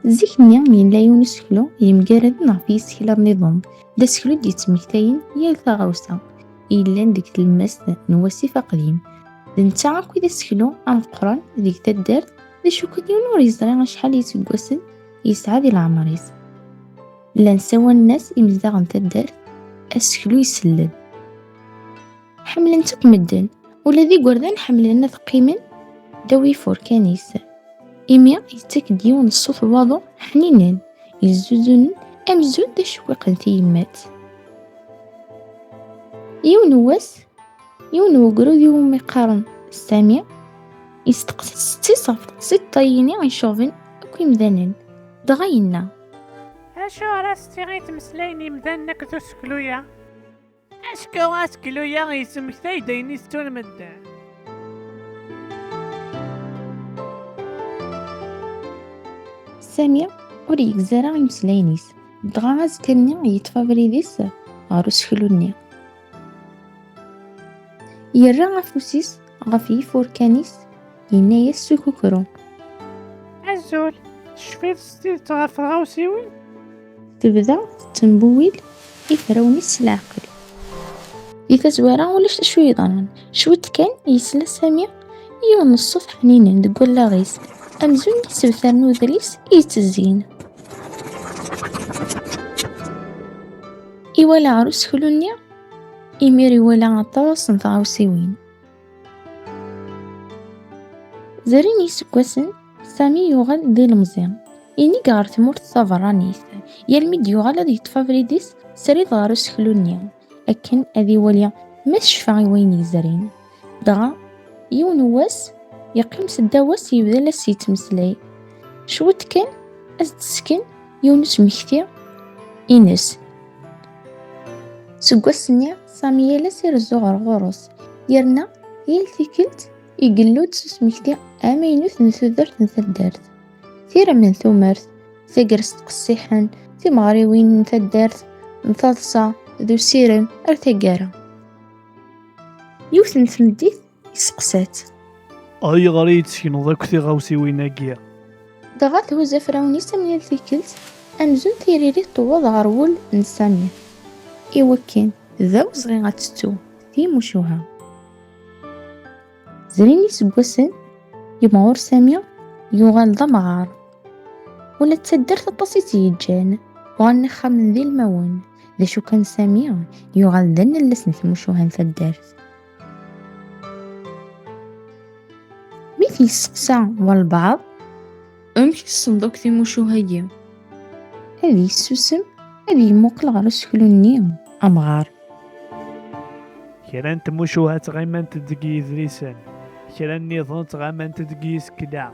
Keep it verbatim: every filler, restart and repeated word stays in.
Zik-nni yella yiwen useklu yemgaraden ɣef yisekla nniḍen, d aseklu d-yettmektayen yal taɣawsa yellan deg tlemmast n wasif aqdim. D netta akk i d aseklu ameqqran deg taddart, d acu kan yiwen ur yeẓri acḥal n yiseggasen yesɛa di leɛmer-is. Llan ssawalen-as imezdaɣ n taddart aseklu isellen. Ḥemmlen-t akk medden, ula d igerdan ḥemmlen ad qqimen ddaw yifurkan-is. Imi yettak-d yiwen n ṣṣut n waḍu ḥninen, yezzuzunen amzun d acewwiq n tyemmat. Yiwen n wass, yiwen n wegrud iwumi qqaren Sami, yesteqsa setti-s ɣef teqsiṭ-ayini iceɣben akk imdanen. Dɣa yenna: "Acu ara s-tiniḍ i yimdanen akked useklu-a?" Acku aseklu-a yesmektay-d ayen i tettun medden. Sami ur yegzi ara imeslayen-is, dɣa azekka-nni yeṭṭef abrid-is ɣer useklu-nni. Yerra afus-is ɣef yifurkan-is, yenna-yas s ukukru: "Azul, tecfiḍ s tidet ɣef tɣawsiwin?" Tebda tettembuwil iferrawen-is s leɛqel. Di tazwara, ulac d acu yeḍran. Cwiṭ kan, yesla Sami i yiwen n ṣṣut ḥninen deg wallaɣ-is, amzun d isebtar n udlis i yettezzin. Iwala ɣer useklu-nni, imir iwala aṭas n tɣawsiwin. Zrin yiseggasen, Sami yuɣal d ilemẓi. Inig ɣer tmurt taberranit. Yal mi d-yuɣal ad yeṭṭef abrid-is srid ɣer useklu-nni, akken ad iwali ma tecfa i wayen yezrin. Dɣa, yiwen n wass, yeqqim seddaw-as yebda la s-yettmeslay. Cwiṭ kan, ad s-d-tesken yiwen usmekti ines. Seg wass-nni, Sami yal ass irezzu ɣer ɣur-s, yerna yal tikkelt igellu-d s usmekti amaynut n tudert n taddart. Tirem n tumert, tagrest qessiḥen, timeɣriwin n taddart, n taḍsa, d usirem ar taggara. Yiwet n tmeddit, iseqsa-tt: "Ayɣer i yi-d-tsekneḍ akk tiɣawsiwin-agi?" Dɣa thuzz afrawen-is am yal tikkelt, amzun tiririt tewweḍ ɣer wul n Sami, iwakken d awezɣi ad tettu timucuha. Zrin yiseggasen, yemɣur Sami yuɣal d amɣar. Ula d taddart aṭas i tt-yeǧǧan, uɣalen ixxamen d ilmawen. D acu kan, Sami yuɣal d anallas n tmucuha n taddart. Mi t-yesteqsa walbeɛḍ: "Amek tessneḍ akk timucuha-agi?" Ad yessusem, ad yemmuqel ɣer useklu-nni amɣar. Kra n tmucuha ttɣimant deg yidlisen, kra nniḍen ttɣimant deg yisekla.